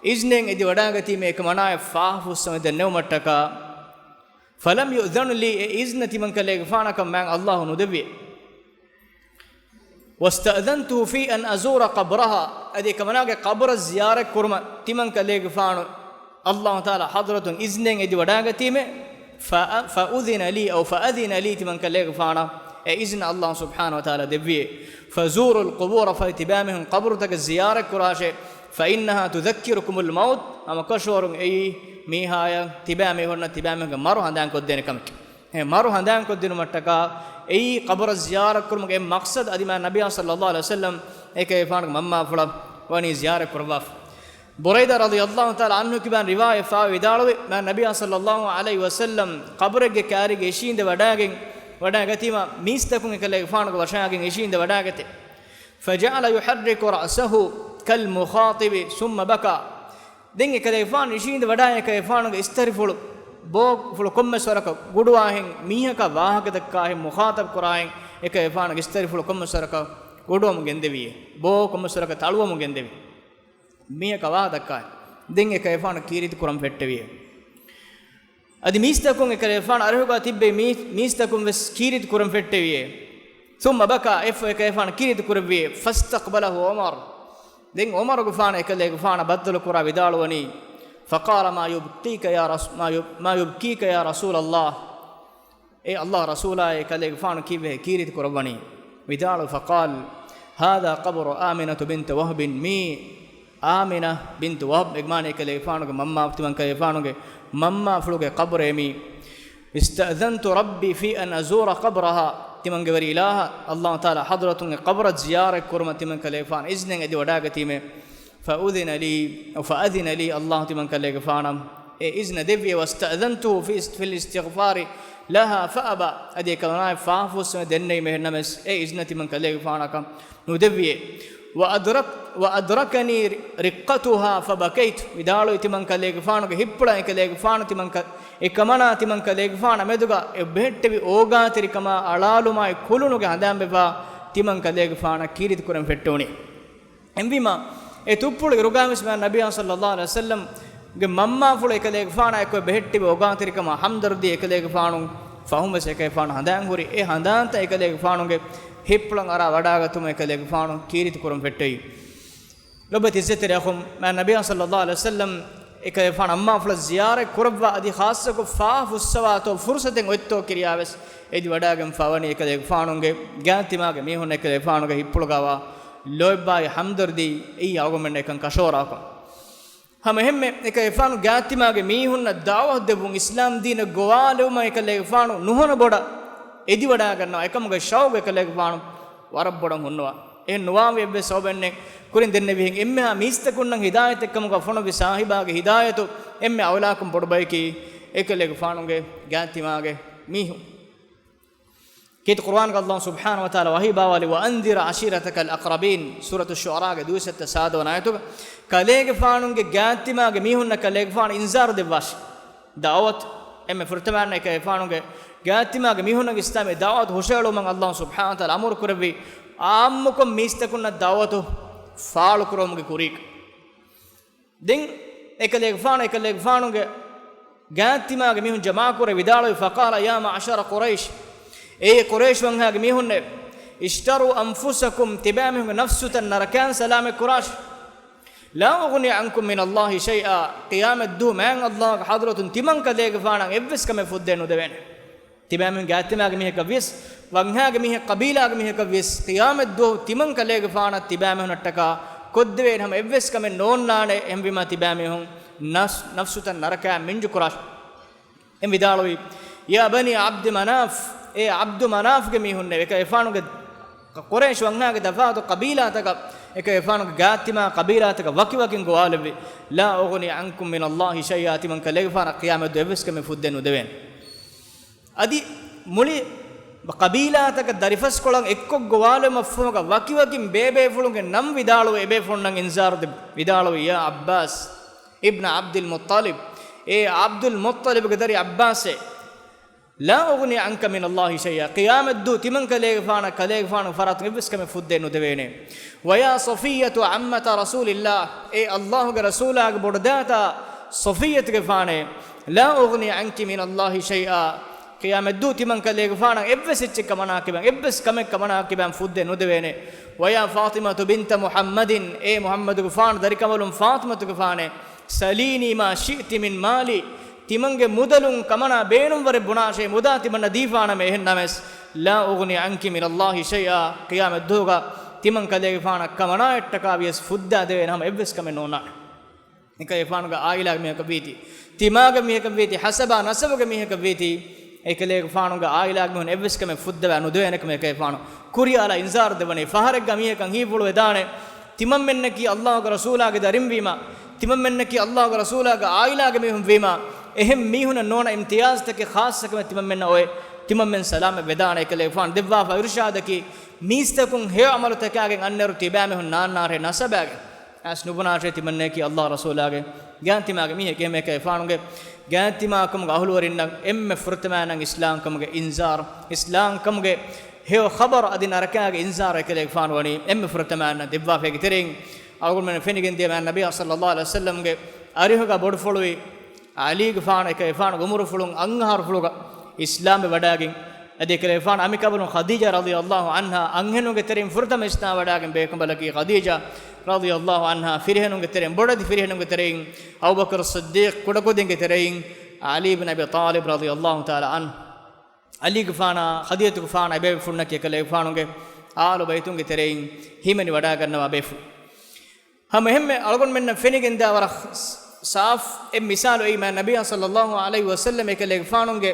އިޒްނެއް އެދި ވަޑާގަތީމޭ އެކަމަނާއަށް ފާހަ ފުއްސަވަން އެދެން ނެވުމަށްޓަކާ، فلم يؤذن لي، އެ އިޒްނަ ތިމަން ކަލޭގެފާނަކަށް މާތް ﷲ ނުދެއްވި. واستأذنته في أن أزور قبرها، އަދި އެކަމަނާގެ ޤަބުރަށް ޒިޔާރަތް ކުރުމަށް ތިމަން ކަލޭގެފާނު ﷲ ތަޢާލާ ޙަޟްރަތުން އިޒްނެއް އެދި ވަޑާގަތީމޭ، ف، فأذن لي أو فأذن لي، ތިމަން ކަލޭގެފާނަށް އެ އިޒްނަ ﷲ ސުބްޙާނަހޫ ވަތަޢާލާ ދެއްވިއޭ. فزوروا القبور، ފަހެ ތިބާމީހުން ޤަބުރުތަކަށް ޒިޔާރަތް ކުރާށޭ. فإنها تذكركم الموت، ހަމަކަށަވަރުން އެއީ މީހާޔަށް ތިބާމީހުންނަށް ތިބާމީހުންގެ މަރު ހަނދާންކޮށްދޭނެ ކަމެކޭ. އެ މަރު ހަނދާންކޮށްދިނުމަށްޓަކާ އެއީ ޤަބުރަށް ޒިޔާރަތްކުރުމުގެ އެއް މަޤްޞަދު. އަދި މާތް ނަބިއްޔާ ޞައްލައްލާހު ޢަލައިހި ވަސައްލަމް އެކަލޭގެފާނުގެ މަންމާފުޅަށް ވަނީ ޒިޔާރަތް ކުރައްވާފަ. ބުރައިދާ ރަޟިޔައްލާހު ތަޢާލާ ޢަންހު ކިބާން ރިވާޔަތް ވެފައި ވިދާޅުވި، މާތް ނަބިއްޔާ ޞައްލައްލާހު ޢަލައިހި ވަސައްލަމް ޤަބުރެއްގެ ކާރިގަ އިށީނދެ ވަޑާގެން، ވަޑާގަތީމާ މީސްތަކުން އެކަލޭގެފާނުގެ ވަށާގެން އިށީނދެ ވަޑާގަތޭ. فجعل يحرك رأسه كالمخاطب ثم بكى. ދެން އެކަލޭގެފާނު އިށީނދެ ވަޑާ އެކަލޭގެފާނުގެ އިސްތަށިފުޅު، ބޯފުޅު ކޮންމެސް ވަރަކަށް ގުޑުވާހެން މީހަކާ ވާހަކަ ދައްކާހެން މުޚާޠަބް ކުރާހެން އެކަލޭގެފާނުގެ އިސްތަށިފުޅު ކޮންމެސް ވަރަކަށް ގުޑުވަމުން ގެންދެވިއޭ. ބޯ ކޮންމެސް ވަރަކަށް ތަޅުވަމުން ގެންދެވި. މީހަކާ ވާހަކަ ދައްކާހެން. ދެން އެކަލޭގެފާނު ކީރިތި ކުރަން ފެއްޓެވިއޭ. އަދި މީސްތަކުން އެކަލޭގެފާނު އަރިހުގަ ތިއްބެވި މީ، މީސްތަކުން ވެސް ކީރިތި ކުރަން ފެއްޓެވިއޭ. ثم بكى، އެއަށްފަހު އެކަލޭގެފާނު ކީރިތި ކުރެއްވިއޭ. فاستقبله عمر، ދެން ޢުމަރުގެފާނު އެކަލޭގެފާނަށް ބައްދަލުކުރާ ވިދާޅުވަނީ، فقال ما يبكيك يا رس، ما يب، ما يبكيك يا رسول الله. އޭ ﷲ ރަސޫލާއޭ، ކަލޭގެފާނު ކީއްވެހޭ ކީރިތި ކުރައްވަނީ؟ ވިދާޅު، فقال هذا قبر آمنة بنت وهب، މީ އާމިނާ ބިންތު ވަހްބް، އެގެ މާނަ އެކަލޭގެފާނުގެ މަންމާ، ތިމަން ކަލޭގެފާނުގެ މަންމާފުޅުގެ ޤަބުރޭ މީ. اسْتَأْذَنْتُ رَبِّي فِي أَنْ أَزُورَ قَبْرَهَا، ތިމަންގެ ވެރި އިލާހަށް، ﷲ ތަޢާލާ ޙަޟްރަތުގެ ޤަބްރަށް ޒިޔާރަތް ކުރުމަށް ތިމަން ކަލޭގެފާނު އިޒްނެއް އެދިވަޑައިގަތީމޭ. فَأُذِنَ لِي، فَأَذِنَ لِي، ﷲ ތިމަން ކަލޭގެފާނަށް އެ އިޒްނަ ދެއްވި. وَاسْتَأْذَنْتُهُ فِي، فِي الِاسْتِغْفَارِ لَهَا فَأَبَى، އަދި އެކަލާނާއަށް ފާފަ ފުއްސެވުން ދެންނެވީމޭ، އެހެންނަމަވެސް އެ އިޒްނަ ތިމަން ކަލޭގެފާނަކަށް ނުދެއްވިއޭ. وَأَدْرَكْ، وَأَدْرَكَنِي رِقَّتُهَا فَبَكَيْتُ، ވިދާޅުވި ތިމަން ކަލޭގެފާނުގެ ހިތްޕުޅަށް އެކަލޭގެފާނު ތިމަން ކަ، އެކަމަނާ ތިމަން ކަލޭގެފާނާ މެދުގަ އެ ބެހެއްޓެވި އޯގާތެރިކަމާ އަޅާލުމާއި ކުލުނުގެ ހަނދާން ވެފާ ތިމަން ކަލޭގެފާނަށް ކީރިތި ކުރަން ފެއްޓެވުނީ. އެހެންވީމާ، އެ ތުއްޕުޅު އިރުގާވެސް މާތް ނަބިއްޔާ ޞައްލައްލާހު ޢަލައިހި ވަސައްލަމްގެ މަންމާފުޅު އެކަލޭގެފާނާ އެކު އެ ބެހެއްޓެވި އޯގާތެރިކަމާ ހަމްދަރްދީ އެކަލޭގެފާނު ފަހުން ވެސް އެކަލޭގެފާނު ހަނދާން ހުރި. އެ ހަނދާންތައް އެކަލޭގެފާނުގެ ހިތްޕުޅަށް އަރާ ވަޑާގަތުމަށް އެކަލޭގެފާނު ކީރިތި ކުރަން ފެއްޓެވި. ލޮބުވެތި އިއްޒަތްތެރި އަޚުން، މާތް ނަބިއްޔާ ޞައްލައްލާހު ޢަލައިހި ވަސައްލަމް އެކަލޭގެފާނު މަންމާފުޅަށް ޒިޔާރަތް ކުރައްވާ އަދި ޚާއްޞަކޮށް ފާފަ ފުއްސަވާތޯ ފުރުޞަތެއް އޮތްތޯ ކިރިޔާވެސް އެދިވަޑައިގެންފާވަނީ އެކަލޭގެފާނުގެ ގާތްތިމާގެ މީހުން އެކަލޭގެފާނުގެ ހިތްޕުޅުގައިވާ ލޯތްބާއި ހަމްދަރްދީ އެއީ އަޅުގަނޑުމެންނަށް އެކަން ކަށަވަރާކަން. ހަމަ އެހެންމެ އެކަލޭގެފާނު ގާތްތިމާގެ މީހުންނަށް ދަޢުވަތު ދެއްވުން، އިސްލާމް ދީނަށް ގޮވާލެވުމަށް އެކަލޭގެފާނު ނުހަނު ބޮޑަށް އެދިވަޑައިގަންނަވާ އެކަމުގެ ޝައުގު އެކަލޭގެފާނު ވަރަށް ބޮޑަށް ހުންނަވާ. އެހެން ނުވާންވީ އެއްވެސް ސަބަބެއް ނެތް. ކުރިން ދެންނެވިހެން އެންމެހާ މީސްތަކުންނަށް ހިދާޔަތެއް ކަމުގަ ފޮނުއްވި ސާހިބާގެ ހިދާޔަތު އެންމެ އައުލާކަން ބޮޑު ބަޔަކީ އެކަލޭގެފާނުގެ ގާތްތިމާގެ މީހުން. ކީރިތި ޤުރުއާންގަ ﷲ ސުބްޙާނަހޫ ވަތަޢާލާ ވަޙީ ބާވާލި، وَأَنذِرْ عَشِيرَتَكَ الْأَقْرَبِينَ، ސޫރަތު ޝުޢަރާގެ ދުވިސައްތަ ސާދަވަނަ އާޔަތުގަ، ކަލޭގެފާނުގެ ގާތްތިމާގެ މީހުންނަށް ކަލޭގެފާނު އިންޒާރު ދެއްވާށި. ދަޢުވަތު، އެންމެ ފުރަތަމައިން އެކަލޭގެފާނުގެ ގާތްތިމާގެ މީހުންނަށް އިސްލާމީ ދަޢުވަތު ހުށައެޅުމަށް ﷲ ސުބްޙާނަހޫ ވަތަޢާލާ އަމުރު ކުރެއްވި، އާއްމުކޮށް މީސްތަކުންނަށް ދަޢުވަތު ފާޅުކުރުމުގެ ކުރީގަ. ދެން އެކަލޭގެފާނު، އެކަލޭގެފާނުގެ ގާތްތިމާގެ މީހުން ޖަމާކުރެ ވިދާޅުވި، فَقَالَ يَا مَعْشَرَ قُرَيْشٍ، އޭ ޤުރައިޝް ވަންހާގެ މީހުންނޭ، اشْتَرُوا أَنْفُسَكُمْ، ތިބާމީހުންގެ ނަފްސުތައް ނަރަކައިން ސަލާމަތް ކުރާށި. لَا أُغْنِي عَنْكُمْ مِنَ اللَّهِ شَيْئًا، ޤިޔާމަތްދުވަހު މާތް ﷲގެ ޙަޟްރަތުން ތިމަން ކަލޭގެފާނަށް އެއްވެސް ކަމެއް ފުއްދޭ ނުދެވޭނެ. ތިބާމީހުން ގާތްތިމާގެ މީހަކަށް ވިޔަސް، ވަންހާގެ މީހަކަށް، ޤަބީލާގެ މީހަކަށް ވިޔަސް، ޤިޔާމަތްދުވަހު ތިމަން ކަލޭގެފާނަށް ތިބާމީހުންނަށްޓަކާ ކޮށްދެވޭނެ ހަމަ އެއްވެސް ކަމެއް ނޯންނާނެ. އެހެންވީމާ ތިބާމީހުން ނަފްސު، ނަފްސުތައް ނަރަކައިން މިންޖު ކުރާށި. އެހެން ވިދާޅުވި، يَا بَنِي عَبْدِ مَنَافٍ، އޭ ޢަބްދު މަނާފްގެ މީހުންނޭ، އެކަލޭގެފާނުގެ ޤުރައިޝް ވަންހާގެ ތަފާތު ޤަބީލާތަކަށް، އެކަލޭގެފާނުގެ ގާތްތިމާ ޤަބީލާތަކަށް ވަކިވަކިން ގޮވާލެއްވި، لَا أُغْنِي عَنْكُمْ مِنَ اللَّهِ شَيْئًا، ތިމަން ކަލޭގެފާނަށް ޤިޔާމަތްދުވަހު އެއްވެސް ކަމެއް ފުއްދޭ ނުދެވޭނެ. އަދި މުޅި ޤަބީލާތަކަށް ދަރިފަސްކޮޅަށް އެއްކޮށް ގޮވާލުމަށްފަހުގަ ވަކިވަކިން ބޭބޭފުޅުންގެ ނަން ވިދާޅުވެ އެބޭފުޅުންނަށް އިންޒާރު ދެއްވި، ވިދާޅުވި، يَا عَبَّاسَ ابْنَ عَبْدِ الْمُطَّلِبِ، އޭ ޢަބްދުލް މުއްޠަލިބުގެ ދަރި ޢައްބާސޭ، لَا أُغْنِي عَنْكَ مِنَ اللَّهِ شَيْئًا، ޤިޔާމަތްދުވަހު ތިމަން ކަލޭގެފާނަށް ކަލޭގެފާނު ފަރާތުން އެއްވެސް ކަމެއް ފުއްދޭ ނުދެވޭނެ. وَيَا صَفِيَّةَ عَمَّةَ رَسُولِ اللَّهِ، އޭ ﷲގެ ރަސޫލާގެ ބޮޑުދާތާ ޞަފިއްޔަތުގެފާނޭ، لَا أُغْنِي عَنْكِ مِنَ اللَّهِ شَيْئًا، ޤިޔާމަތްދުވަހު ތިމަން ކަލޭގެފާނަށް އެއްވެސް އެއްޗެއް ކަމަނާ ކިބަން، އެއްވެސް ކަމެއް ކަމަނާ ކިބަން ފުއްދޭ ނުދެވޭނެ. وَيَا فَاطِمَةَ بِنْتَ مُحَمَّدٍ، އޭ މުޙައްމަދުގެފާނު ދަރިކަނބަލުން ފާޠިމަތުގެފާނޭ، سَلِينِي مَا شِئْتِ مِنْ مَالِي، ތިމަންގެ މުދަލުން ކަމަނާ ބޭނުންވަރެއް ބުނާށޭ، މުދާ ތިމަންނަ ދީފާނަމޭ، އެހެންނަމަވެސް، لَا أُغْنِي عَنْكِ مِنَ اللَّهِ شَيْئًا، ޤިޔާމަތްދުވަހުގަ ތިމަން ކަލޭގެފާނަށް ކަމަނާއަށްޓަކާ ވިޔަސް ފުއްދާ ދެވޭނެ ހަމަ އެއްވެސް ކަމެއް ނޯންނާނެ. އެކަލޭގެފާނުގެ ޢާއިލާގެ މީހަކަށް ވީތީ، ތިމާގެ މީހަކަށް ވީތީ، ޙަސަބާ ނަސަބުގެ މީހަކަށް ވީތީ، އެކަލޭގެފާނުގެ ޢާއިލާގެ މީހުން އެއްވެސް ކަމެއް ފުއްދަވާ ނުދެވޭނެ ކަމަށް އެކަލޭގެފާނު ކުރިއަށް އަޅާ އިންޒާރު ދެއްވަނީ. ފަހަރެއްގަ މީހަކަށް ހީވުޅުވެދާނެ، ތިމަންމެންނަކީ ﷲގެ ރަސޫލާގެ ދަރިން ވީމާ، ތިމަންމެންނަކީ ﷲގެ ރަސޫލާގެ ޢާއިލާގެ މީހުން ވީމާ، އެހެން މީހުނަށް ނޯންނަ އިމްތިޔާޒްތަކެއް، ޚާއްޞަކަމެއް ތިމަންމެންނަށް އޮތް، ތިމަންމެން ސަލާމަތް ވެދާނެ. އެކަލޭގެފާނު ދެއްވާފަ އިރުޝާދަކީ، މީސްތަކުން ހެޔޮ ޢަމަލުތަކާގެން އަންނައިރު ތިބާމީހުން ނާންނާށޭ ނަސަބާގެން. އައިސް ނުބުނާށޭ ތިމަންނައަކީ ﷲ ރަސޫލާގެ ގާތްތިމާގެ މީހެކޭ. އެކަލޭގެފާނުގެ ގާތްތިމާކަމުގެ އަހުލުވެރިންނަށް އެންމެ ފުރަތަމައިން އިސްލާމްކަމުގެ އިންޒާރު، އިސްލާމްކަމުގެ ހެޔޮ ޚަބަރު އަދި ނަރަކާގެ އިންޒާރު އެކަލޭގެފާނު ވަނީ އެންމެ ފުރަތަމައިން ދެއްވާފައިގެ ތެރެއިން، އަޅުގަނޑުމެން ފެނިގެންދިޔަ މާތް ނަބިއްޔާ ޞައްލައްލާހު ޢަލައިހި ވަސައްލަމްގެ އަރިހުގަ ބޮޑުފުޅުވި ޢަލީގެފާނު އެކަލޭގެފާނުގެ އުމުރުފުޅުން އަށް އަހަރުފުޅުގަ އިސްލާމްވެވަޑައިގެން، އަދި އެކަލޭގެފާނު އަނބިކަނބަލުން ޚަދީޖާ ރަޟިޔައްލާހު ޢަންހާ އަންހެނުންގެ ތެރެއިން ފުރަތަމަ އިސްލާމްވެވަޑައިގެން ބޭކަނބަލަކީ ޚަދީޖާ ރަޟިޔައްލާހު ޢަންހާ، ފިރިހެނުންގެ ތެރެއިން، ބޮޑެތި ފިރިހެނުންގެ ތެރެއިން އަބޫބަކުރު ޞިއްދީޤް، ކުޑަކުދިންގެ ތެރެއިން ޢަލީ ބިން އަބީ ޠާލިބް ރަޟިޔައްލާހު ތަޢާލާ ޢަންހު. ޢަލީގެފާނާ ޚަދީޖަތުގެފާނާ އެބޭފުޅުންނަކީ އެކަލޭގެފާނުގެ އާލު ބައިތުންގެ ތެރެއިން ހިމެނިވަޑައިގަންނަވާ ބޭފުޅު. ހަމަ އެހެންމެ އަޅުގަނޑުމެންނަށް ފެނިގެންދާ ވަރަށް ސާފު އެއް މިސާލު އެއީ މާތް ނަބިއްޔާ ޞައްލައްލާހު ޢަލައިހި ވަސައްލަމް އެކަލޭގެފާނުގެ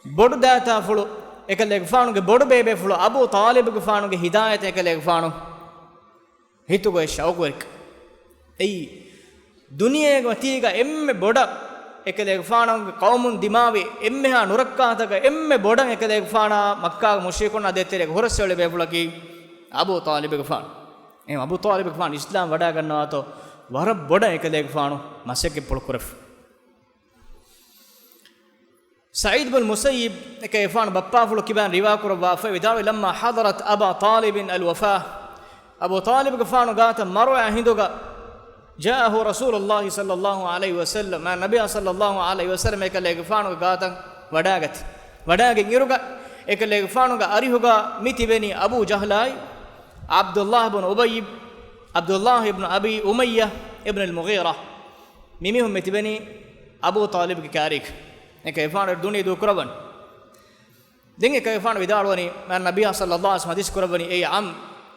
ބޮޑު ދާތާފުޅު، އެކަލޭގެފާނުގެ ބޮޑު ބޭބޭފުޅު އަބޫ ޠާލިބުގެފާނުގެ ހިދާޔަތަށް އެކަލޭގެފާނު ހިތުގައި ޝައުޤުވެރިކަން. އެއީ، ދުނިޔޭގެ މަތީގަ އެންމެ ބޮޑަށް އެކަލޭގެފާނުގެ ޤައުމުން ދިމާވި އެންމެހާ ނުރައްކާތަކަށް އެންމެ ބޮޑަށް އެކަލޭގެފާނާ މައްކާގެ މުޝްރިކުންނާ ދޭތެރޭގަ ހުރަސްވެ އުޅޭ ބޭފުޅަކީ އަބޫ ޠާލިބުގެފާނު. އެހެން އަބޫ ޠާލިބުގެފާނު އިސްލާމް ވަޑައިގަންނަވާތޯ ވަރަށް ބޮޑަށް އެކަލޭގެފާނު މަސައްކަތްޕުޅު ކުރެފަ. ސަޢީދު ބިން މުސައްޔިބް އެކަލޭގެފާނު ބައްޕާފުޅު ކިބައިން ރިވާކުރައްވާފައި ވިދާޅުވި، لما حضرت أبا طالب الوفاة، އަބޫ ޠާލިބުގެފާނު ގާތަށް މަރުވާ ހިނދުގަ، جاءه رسول الله صلى الله عليه وسلم، މާ ނަބިއްޔާ ޞައްލައްލާހު ޢަލައިހި ވަސައްލަމް އެކަލޭގެފާނުގެ ގާތަށް ވަޑާގަތީ. ވަޑާގެން އިރުގަ، އެކަލޭގެފާނުގެ އަރިހުގަ މި ތިބެނީ އަބޫ ޖަހްލާއި، ޢަބްދުﷲ ބިން އުބައްޔި، ޢަބްދުﷲ ބިން އަބީ އުމައްޔާ އިބްނުލް މުޣީރާ. މި މީހުން މި ތިބެނީ އަބޫ ޠާލިބުގެ ކާރީގަ. އެކަލޭގެފާނު ދުނިޔެ ދޫކުރައްވަން. ދެން އެކަލޭގެފާނު ވިދާޅުވަނީ، މާ ނަބިއްޔާ ޞައްލައްލާހު ޢަލައިހި ވަސައްލަމް ޙަދީޘް ކުރައްވަނީ، އޭ ޢަމް،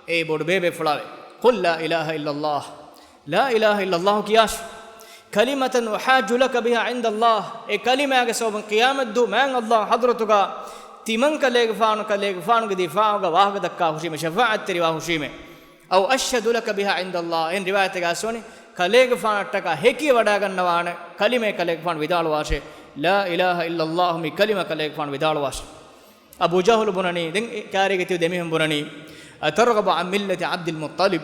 އޭ ބޮޑު ބޭބޭފުޅާވެ، قل لا إله إلا الله، لا إله إلا الله ކިޔާށި. كلمة أحاج لك بها عند الله، އެ ކަލިމާގެ ސަބަބުން ޤިޔާމަތްދުވަހު މާތް ﷲ ޙަޟްރަތުގަ ތިމަން ކަލޭގެފާނު، ކަލޭގެފާނުގެ ދިފާޢުގަ ވާހަކަ ދައްކާ ހުށީމޭ، ޝަފާޢަތްތެރިވާ ހުށީމޭ. أو أشهد لك بها عند الله، އެހެން ރިވާޔަތެއްގަ އައިސްވަނީ، ކަލޭގެފާނަށްޓަކާ ހެކިވެ ވަޑައިގަންނަވާނެ ކަލިމައެއް ކަލޭގެފާނު ވިދާޅުވާށޭ، لا إله إلا الله، މި ކަލިމަ ކަލޭގެފާނު ވިދާޅުވާށޭ. އަބޫ ޖަހުލު ބުނަނީ، ދެން އެ ކާރީގަ ތިބި ދެމީހުން ބުނަނީ، أترغب عن ملة عبد المطلب؟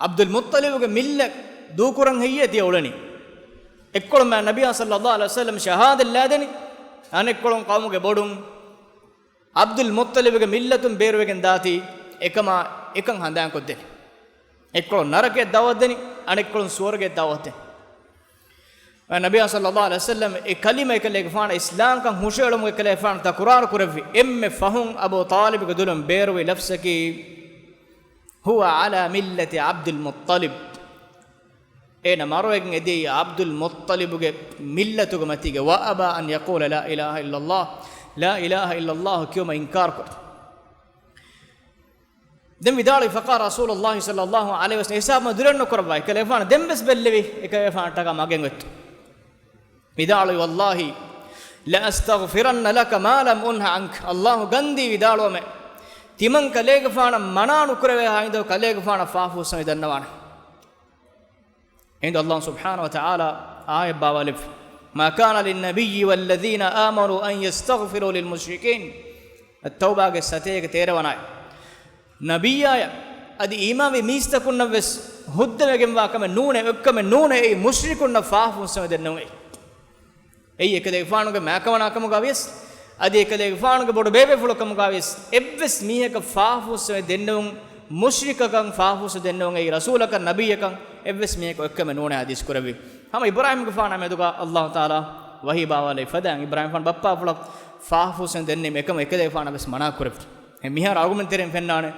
ޢަބްދުލް މުއްޠަލިބުގެ މިއްލަތް ދޫކުރަން ހެއްޔޭ ތިޔަ އުޅެނީ؟ އެއްކޮޅުން މާ ނަބިއްޔާ ޞައްލައްލާހު ޢަލައިހި ވަސައްލަމް ޝަހާދަތް ލާދެނީ، އަނެއްކޮޅުން ޤައުމުގެ ބޮޑުން ޢަބްދުލް މުއްޠަލިބުގެ މިއްލަތުން ބޭރުވެގެން ދާތީ، އެކަމާ އެކަން ހަނދާންކޮށްދެނީ. އެއްކޮޅުން ނަރަކަޔަށް ދަޢުވަތު ދެނީ، އަނެއްކޮޅުން ސުވަރުގެއަށް ދަޢުވަތު ދެނީ. ނަބިއްޔާ ޞައްލައްލާހު ޢަލައިހި ވަސައްލަމް އެ ކަލިމަ އެކަލޭގެފާނަށް އިސްލާމްކަން ހުށައެޅުމުގެ އެކަލޭގެފާނު ތަކުރާރު ކުރެއްވި އެންމެ ފަހުން އަބޫ ޠާލިބުގެ ދުލުން ބޭރުވި ލަފްޒަކީ، هو على ملة عبد المطلب. އޭނަ މަރުވެގެން އެދިޔައީ ޢަބްދުލް މުއްޠަލިބުގެ މިއްލަތުގެ މަތީގަ، وأبى أن يقول لا إله إلا الله، لا إله إلا الله ކިޔުމަށް އިންކާރު ކުރި. ދެން ވިދާޅުވި، فقال رسول الله صلى الله عليه وسلم، އެހިސާބުން ދުރެއް ނުކުރައްވާ، އެކަލޭގެފާނު ދެން ވެސް ބެއްލެވި، އެކަލޭގެފާނަށްޓަކާ މަގެއް އޮތް. ވިދާޅުވި، والله لأستغفرن لك ما لم أنه عنك، ﷲ ގަންދީ ވިދާޅުވަމޭ، ތިމަން ކަލޭގެފާނަށް މަނާ ނުކުރެވޭހާ ހިނދު ކަލޭގެފާނަށް ފާފަ ފުއްސަން ދެންނަވާނެ. އެހިނދު ﷲ ސުބްޙާނަހު ވަތަޢާލާ އާޔަތް ބާވާލެއްވި، ما كان للنبي والذين آمنوا أن يستغفروا للمشركين. އައްތައުބާގެ ސަތޭކަ ތޭރަ ވަނަ އާޔަތް. ނަބިއްޔާޔަށް އަދި އީމާންވި މީސްތަކުންނަށް ވެސް ހުއްދަވެގެންވާ ކަމެއް ނޫނޭ، އޮތްކަމެއް ނޫނޭ، އެއީ މުޝްރިކުންނަށް ފާފަ ފުއްސަން ދެންނެވުން އެއީ. އެއީ އެކަލޭގެފާނުގެ މާކަމަނާ ކަމުގަ ވިޔަސް، އަދި އެކަލޭގެފާނުގެ ބޮޑު ބޭބޭފުޅު ކަމުގަ ވިޔަސް، އެއްވެސް މީހަކަށް ފާފަ ފުއްސަވެ ދެންނެވުން، މުޝްރިކަކަށް ފާފަ ފުއްސަވެ ދެންނެވުން އެއީ، ރަސޫލަކަށް ނަބިއްޔަކަށް އެއްވެސް މީހަކަށް އޮތްކަމެއް ނޫނޭ ޙަދީޘް ކުރެއްވި. ހަމަ އިބްރާހީމްގެފާނާ މެދުގަ ﷲ ތަޢާލާ ވަޙީ ބާވާލެވި ފަދައިން، އިބްރާހީމްގެފާނު ބައްޕާފުޅަށް ފާފަ ފުއްސަވެ ދެންނެވީމަ އެކަމަށް އެކަލޭގެފާނަށް ވެސް މަނާ ކުރެއްވި. އެ މިހާރު އަޅުގަނޑުމެން ތެރެއިން ފެންނާނެ،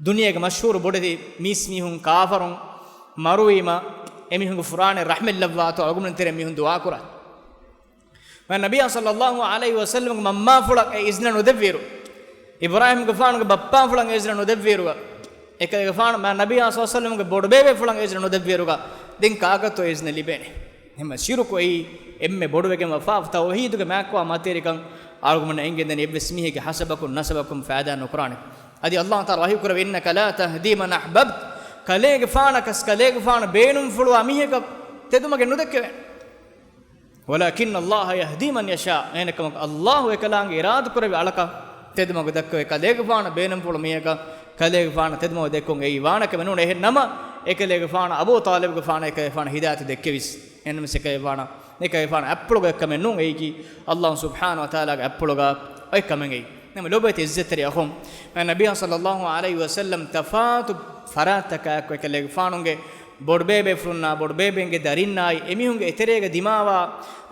ދުނިޔޭގެ މަޝްހޫރު ބޮޑެތި މީސްމީހުން ކާފަރުން މަރުވީމަ، އެމީހުންގެ ފުރާނައަށް ރަޙްމަތް ލައްވާތޯ އަޅުގަނޑުމެން ތެރެއިން މީހުން ދުޢާ ކުރާ. މާ ނަބިއްޔާ ޞައްލައްލާހު ޢަލައިހި ވަސައްލަމްގެ މަންމާފުޅަށް އެ އިޒްނަ ނުދެއްވިއިރު، އިބްރާހީމްގެފާނުގެ ބައްޕާފުޅަށް އެ އިޒްނަ ނުދެއްވިއިރުގަ، އެކަލޭގެފާނު މާ ނަބިއްޔާ ޞައްލައްލާހު ޢަލައިހި ވަސައްލަމްގެ ބޮޑުބޭބޭފުޅަށް އެ އިޒްނަ ނުދެއްވިއިރުގަ، ދެން ކާކަށްތޯ އެ އިޒްނަ ލިބޭނެ؟ އެހެންމަ ޝިރުކު އެއީ އެންމެ ބޮޑުވެގެންވާ ފާފަ، ތައުޙީދުގެ މާތްވާ މަތިވެރިކަން އަޅުގަނޑުމެންނަށް އެނގެންދަނީ އެއްވެސް މީހެއްގެ ހަސަބަކުން ނަސަބަކުން ފައިދާ ނުކުރާނެ. އަދި ﷲ ތަޢާލާ ވަޙީ ކުރެއްވި، إنك لا تهدي من أحببت، ކަލޭގެފާނަކަސް ކަލޭގެފާނަށް ބޭނުންފުޅުވާ މީހަކަށް ތެދުމަގެއް ނުދެއްކެވޭނެ. ولكن الله يهدي من يشاء، އޭނަކަމަކު ﷲ އެކަލާނގެ އިރާދަކުރެއްވި އަޅަކަށް ތެދުމަގު ދެއްކެވޭ. ކަލޭގެފާނަށް ބޭނުންފުޅު މީހަކަށް ކަލޭގެފާނަށް ތެދުމަގު ދެއްކުން އެއީ ވާނެ ކަމެއް ނޫން. އެހެން ނަމަ، އެކަލޭގެފާނަށް އަބޫ ޠާލިބުގެފާނަށް އެކަލޭގެފާނަށް ހިދާޔަތު ދެއްކެވިސް، އެހެންނަމަވެސް އެކަލޭގެފާނަށް، އެކަލޭގެފާނަށް އަތްޕުޅުގަ އޮތްކަމެއް ނޫން އެއީކީ، ﷲ ސުބްޙާނަހު ވަތަޢާލާގެ އަތްޕުޅުގަ އޮތްކަމެއް އެއީ. ނަމަ ލޮބުވެތި އިއްޒަތްތެރި އަޚުން، ނަބިއްޔާ ޞައްލައްލާހު ޢަލައިހި ވަސައްލަމް ތަފާތު ފަރާތްތަކާއެކު އެކަލޭގެފާނުގެ ބޮޑުބޭބޭފުޅުންނާ، ބޮޑުބޭބެއިންގެ ދަރިންނާއި، އެމީހުންގެ އެތެރޭގަ ދިމާވާ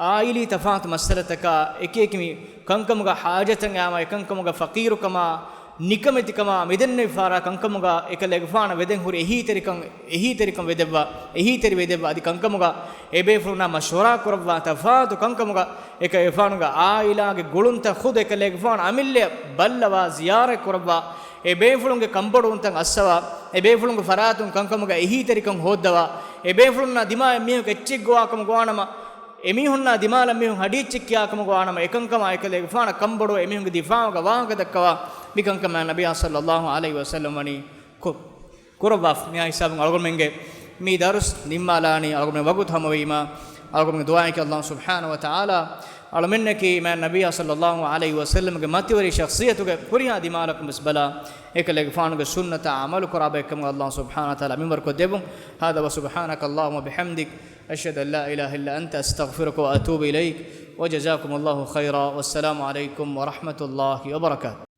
އާއިލީ ތަފާތު މައްސަލަތަކާ، އެކިއެކި މި ކަންކަމުގަ ޙާޖަތަށް އައިމާ، އެކަންކަމުގަ ފަޤީރުކަމާ، ނިކަމެތިކަމާ، މިދެންނެވި ފަހަރާ ކަންކަމުގަ އެކަލޭގެފާނަށް ވެދެން ހުރި އެހީތެރިކަން، އެހީތެރިކަން ވެދެއްވާ، އެހީތެރިވެދެއްވާ، އަދި ކަންކަމުގަ އެބޭފުޅުންނާ މަޝްވަރާ ކުރައްވާ، ތަފާތު ކަންކަމުގަ އެކަލޭގެފާނުގެ އާއިލާގެ ގުޅުންތައް ޚުދު އެކަލޭގެފާނު އަމިއްލައަށް ބައްލަވާ، ޒިޔާރަތް ކުރައްވާ، އެ ބޭފުޅުންގެ ކަންބޮޑުވުންތައް އައްސަވާ، އެ ބޭފުޅުންގެ ފަރާތުން ކަންކަމުގަ އެހީތެރިކަން ހޯއްދަވާ، އެ ބޭފުޅުންނާ ދިމާއަށް މީހަކު އެއްޗެއް ގޮވާކަމަށް ގޮވާނަމަ، އެމީހުންނާ ދިމާލަށް މީހުން ހަޑިއްޗެއް ކިޔާކަމަކު ވާނަމަ، އެކަންކަމާ އެކަލޭގެފާނަށް ކަންބޮޑުވެ އެމީހުންގެ ދިފާޢުގަ ވާހަކަ ދައްކަވާ މިކަންކަމާ ނަބިއްޔާ ޞައްލައްލާހު ޢަލައިހި ވަސައްލަމް ވަނީ ކު-، ކުރައްވާފަ. މިހާ ހިސާބުން އަޅުގަނޑުމެންގެ މި ދަރުސް ނިންމާލާނީ، އަޅުގަނޑުމެން ވަގުތު ހަމަވީމާ، އަޅުގަނޑުމެން ދުޢާއެކޭ އައްލާހު ސުބްޙާނަހު ވަ ތަޢާލާ އަޅުމެންނަކީ މާތް ނަބިއްޔާ ޞައްލައްލާހު ޢަލައިހި ވަސައްލަމްގެ މަތިވެރި ޝަޚްޞިއްޔަތުގެ ހުރިހާ ދިމާލަކުން ވެސް ބަލާ، އެކަލޭގެފާނުގެ ސުންނަތާ ޢަމަލު ކުރާ ބައެއްކަމުގަ އައްލާހު ސުބްޙާނަހު ވަ ތަޢާލާ މިންވަރު ކޮށްދެއްވުން. هذا وسبحانك اللهم وبحمدك، أشهد أن لا إله إلا أنت، أستغفرك وأتوب إليك، وجزاكم الله خيرا، والسلام عليكم ورحمة الله وبركاته.